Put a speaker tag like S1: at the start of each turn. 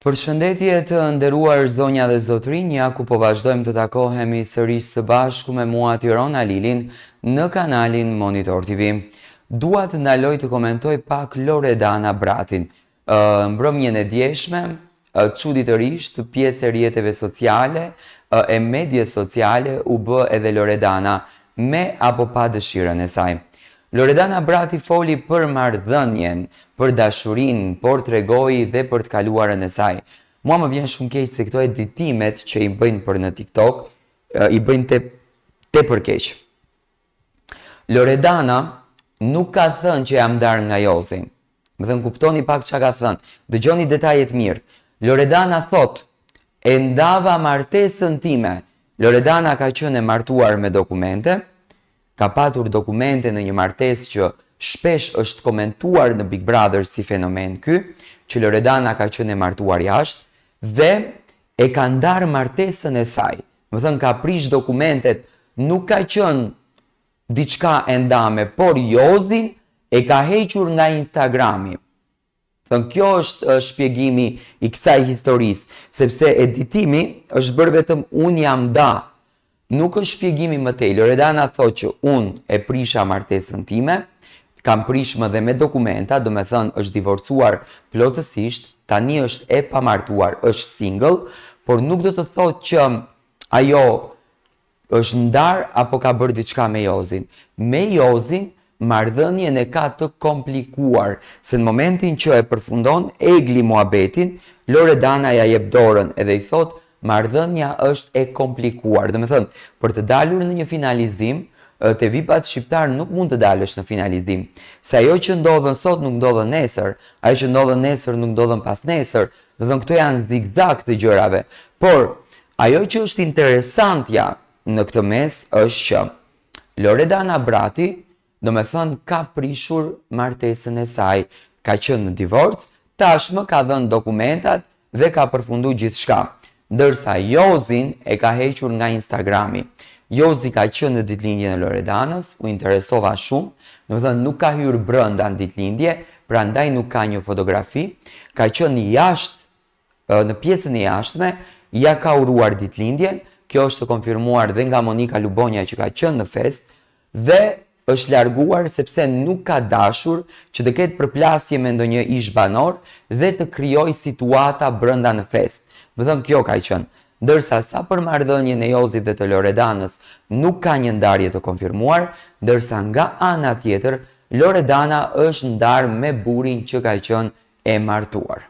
S1: Përshëndetje të nderuar zonja dhe zotërinj, ja ku po vazhdojmë të takohemi sërish së bashku me mua Tiron Alilin në kanalin Monitor TV. Dua të ndaloj të komentoj pak Loredana Bratin. Mbrëmjen e djeshme, çuditërisht, pjesë e rrjeteve sociale, e medies sociale u bë edhe Loredana, me apo pa dëshirën e saj. Loredana Brati foli për marrëdhënien, për dashurinë, por tregoi dhe për të kaluarën e saj. Mua më vjen shumë keq se këto editimet që i bëjnë për në TikTok, i bëjnë te tepër keq. Loredana nuk ka thënë që jam ndarë nga Jozi. Domethënë kuptoni pak ça ka thënë. Dëgjoni detajet mirë. Loredana thotë, e ndava martesën time. Loredana ka qenë e martuar me dokumente, ka patur dokumente në një martesë që shpesh është komentuar në Big Brother si fenomen ky, që Loredana ka qenë e martuar jashtë dhe e ka ndarë martesën e saj. Domethënë ka prish dokumentet, nuk ka qenë diçka e ndame, por Jozin e ka hequr nga Instagrami. Thënë kjo është shpjegimi i kësaj historisë, sepse editimi është bërë vetëm unë jam nda. Nuk është shpjegimi më tej. Loredana thotë që unë e prisha martesën time, kam prish më dhe me dokumenta, domethënë është divorcuar plotësisht, tani është e pamartuar, është single, por nuk do të thotë që ajo është ndarë apo ka bërë diçka me Jozin. Me Jozin marrëdhënien e ka të komplikuar, se në momentin që e përfundon Egli muhabetin, Loredana ja jep dorën edhe i thotë marrëdhënia është e komplikuar. Domethënë, për të dalur në një finalizim, te vipat shqiptarë nuk mund të dalësh në finalizim. Se ajo që ndodhën sot nuk ndodhën nesër, ajo që ndodhën nesër nuk ndodhën pasnesër, Domethënë këto janë zigzag të gjërave. Por ajo që është interesantja në këtë mes është që Loredana Brati, domethënë ka prishur martesën e saj, ka qenë në divorc, tashmë ka dhënë dokumentat dhe ka përfundu gjithçka. Ndërsa Jozin e ka hequr nga Instagrami. Jozi ka qenë në ditëlindjen e Loredanës, u interesova shumë, domethënë nuk ka hyrë brenda në ditëlindje, prandaj nuk ka një fotografi, ka qenë jashtë në pjesën e jashtme, ia ka uruar ditëlindjen, kjo është konfirmuar dhe nga Monika Lubonja që ka qenë në festë dhe është larguar sepse nuk ka dashur që të ketë përplasje me ndonjë ish-banor dhe të krijojë situata brenda në festë. Domethënë kjo ka qenë. Ndërsa sa për marrëdhënien e Jozit dhe të Loredanës nuk ka një ndarje të konfirmuar, ndërsa nga ana tjetër Loredana është ndarë me burrin që ka qenë e martuar.